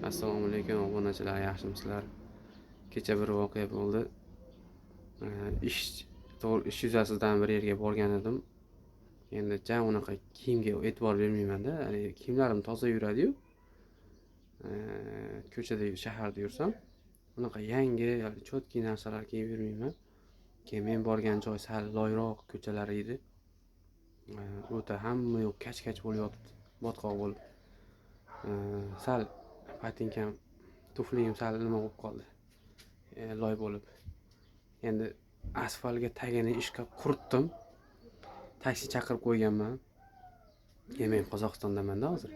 Assalomu alaykum, obunachilar, yaxshimisizlar? Kecha bir voqea bo'ldi. Ish to'g'ri, ish yuzasidan bir yerga borgan edim. Endi ja unaqa kiyimga e'tibor bermaymanda, haligi kiyimlarim toza yuradi-yu. Ko'chada, shaharda yursam, unaqa yangi, чёткий narsalar kiyib yurmayman. Keyin men borgan joy sal loyroq ko'chalar edi. O'ta hamma yoq kach-kach bo'lib yotibdi, botqoq bo'lib. Sal botinkam, tufliyim sal nima bo'lib qoldi, loy bo'lib. Endi asfaltga tagini ishqab quritdim. Taksi chaqirib qo'yganman. Men Qozog'istondamanda hozir.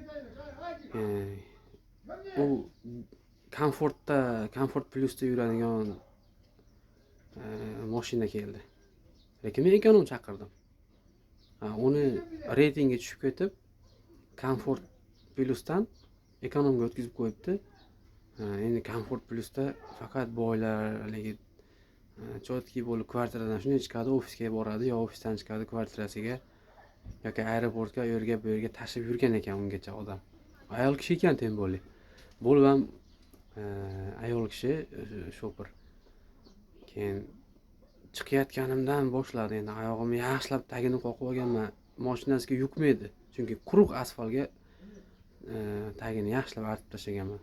U komfortda, komfort plyusda yuradigan moshina keldi, lekin men ekonom chaqirdim. Uni reytingi tushib ketib, komfort plyusdan ekonomga o'tkazib qo'yibdi. Endi komfort plyusda faqat boylar, haligi чёткий bo'lib, kvartiradan shunday chiqadi, ofisga boradi yo ofisdan chiqadi kvartirasiga yoki aeroportga, u yerga, bu yerga tashib yurgan ekan ungacha odam. Ayol kishi ekan, тем более bo'lib ham ayol kishi, shopir. Keyin chiqayotganimdan boshladi. Endi oyog'imni yaxshilab tagini qoqib olganman, moshinasiga yuqmaydi, chunki quruq asfaltga tagini yaxshilab artib tashlaganman.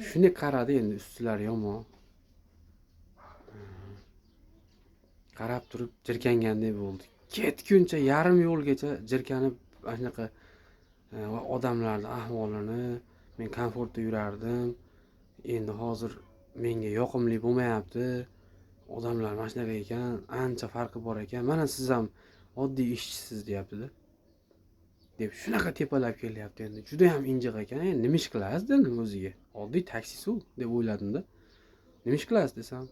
Shunday qaradi, endi ustilari yomon, qarab turib jirkangandek bo'ldi. Ketguncha yarim yo'lgacha jirkanib, mana shunaqa odamlarni ahvolini, men komfortda yurardim, endi hozir menga yoqimli bo'lmayapti, odamlar mana shunaqa ekan, ancha farqi bor ekan, mana siz ham oddiy ishchisiz, deyaptida, deb shunaqa tepalab kelyapti. Endi judayam injiq ekan. Endi nima ish qilasiz, dedim o'ziga, oddiy taksisi u deb o'yladimda. Nima ish qilasiz, desam,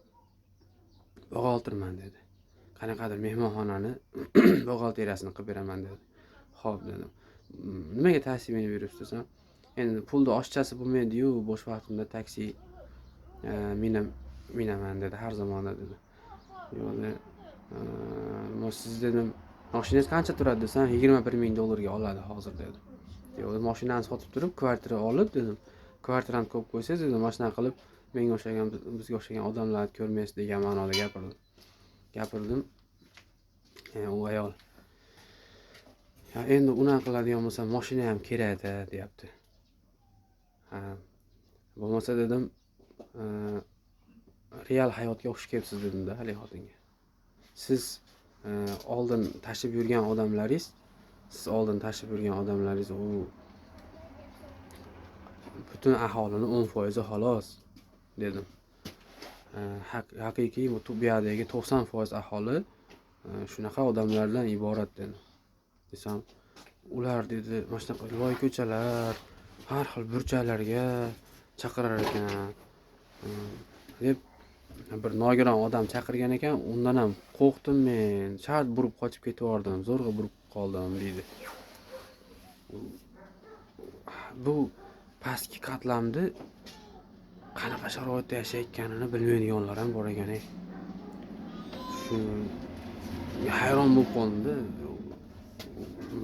buxgalterman, dedi. Qanaqadir mehmonxonani buxgalteriyasini qilib beraman, dedi. Ho'p, dedim. Nimaga taksi minib yuribsiz, desam, endi pulni oshchasi bo'lmaydiyu, bo'sh vaqtimda taksi minaman, dedi, har zamonda, dedi. Yo'q, siz, dedim, moshinangiz qancha turadi, desam, 21 000 dollarga oladi hozir, dedi. Yo'q, moshinani sotib turib, kvartira olib, dedim, kvartirani ko'p qo'ysangiz, dedim, mana shunaqa qilib menga o'xshagan, bizga o'xshagan odamlarni ko'rmaysiz, degan ma'noda gapirdim. U ayol, ya endi unaqa qiladigan bo'lsa, moshina ham kerakda, deyapti. Ha, bo'lmasa, dedim, real hayotga xush kelibsiz, dedimda haligi xotinga. Siz oldin tashib yurgan odamlaringiz, siz oldin tashib yurgan odamlaringiz u butun aholini 10%i xolos, dedim. Haqiqiy bu yoqdagi 90% aholi shunaqa odamlardan iborat, dedim, desam, ular, dedi, mana shunaqa loy ko'chalar, har xil burchaklarga chaqirar ekan, deb bir nogiron odam chaqirgan ekan, undan ham qo'rqdim men, shart burib qochib ketib yubordim, zo'rg'a burib qoldim, deydi. Bu pastki qatlamni qanaqa sharoitda yashayotganini bilmaydiganlar ham bor ekan. Ey, shu hayron bo'lib qoldimda,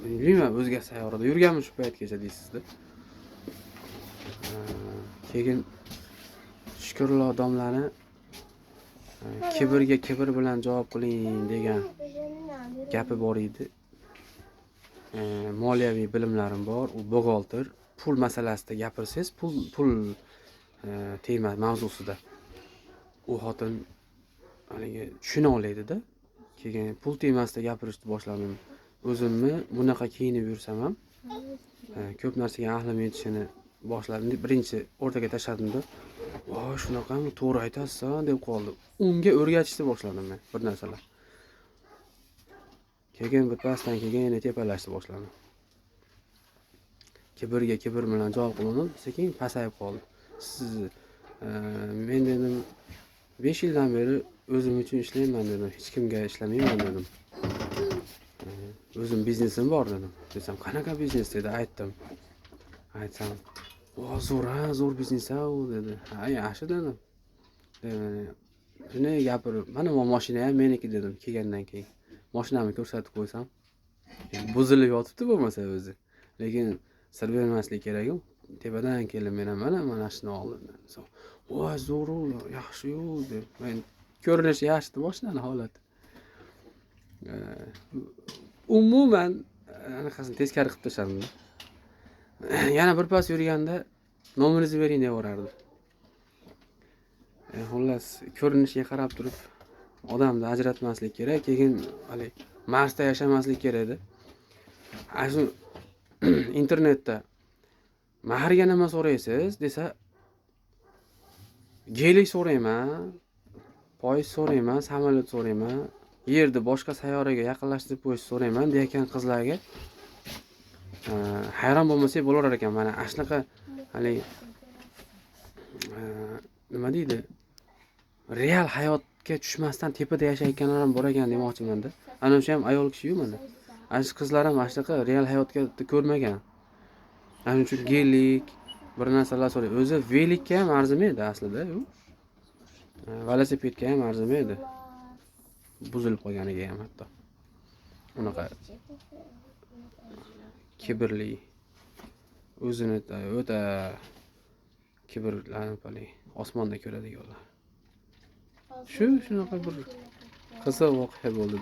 bilmayman, o'zga sayyorada yurganmi shu paytgacha, deysizda. Keyin Shukurullo domlani kibrga kibr bilan javob qiling degan gapi bor edi. Moliyaviy bilimlarim bor, u buxgalter, pul masalasida gapirsangiz, pul tema mavzusida u xotin haligi tushuna oladida. Keyin pul temasida gapirishni boshladim. O'zimni bunaqa kiyinib yursam ham ko'p narsaga ahlim yetishini boshladim. Birinchi o'rtaga tashladimda, voy, shunaqami, to'g'ri aytasiz, deb qoldi. Unga o'rgatishni boshladim men bir narsalar. Keyin birpasdan keyin yana tepalashni boshladi. Kibrga kibr bilan javob qilinib, sekin pasayib qoldi. Siz, men, dedim, 5 yildan beri o'zim uchun ishlayman, dedim, hech kimga ishlamayman, dedim. O'zim biznesim bor, dedim, desam, qanaqa biznes, dedi. Aytdim, aytsam, o, zo'r, ha, zo'r biznes ha u, dedi. Ha, yaxshi, dedim. Shunday gapirib, mana bu moshina ham meniki, dedim. Kelgandan keyin moshinamni ko'rsatib qo'ysam, buzilib yotibdi bo'lmasa o'zi, lekin sir bermaslik keraku. Tepadan kelib men ham mana shuni oldim desam, voy, zo'ru, yaxshi-yu deb. Men ko'rinishi yaxshi boshlandi holat. Umuman anaqasini teskari qilib tashladim. Yana birpas yurganda nomeringizni bering deb yuborardi. Xullas, ko'rinishiga qarab turib odamni ajratmaslik kerak. Keyin haligi Marsda yashamaslik kerak edi. Ana shu internetda mahrga nima so'raysiz desa, gelik so'rayman, poyezd so'rayman, samolyot so'rayman, Yerni boshqa sayyoraga yaqinlashtirib qo'yishni so'rayman deyotgan qizlarga hayron bo'lmasak bo'laverar ekan. Mana ana shunaqa haligi nima deydi, real hayotga tushmasdan tepada yashayotganlar ham bor ekan demoqchimanda. Ana o'sha ham ayol kishiyu mana. Ana shu qizlar ham mana shunaqa real hayotga ko'rmagan. Ana shuning uchun gelik, bir narsalar so'raydi. O'zi велик ka ham arzimaydi aslida u. Velosipedga ham arzimaydi. Buzilib qolganiga ham hatto. Unaqa kibrli, o'zini o'ta kibrlanib haligi osmonda ko'radiganlar. Shunaqa bir qiziq voqea bo'ldi.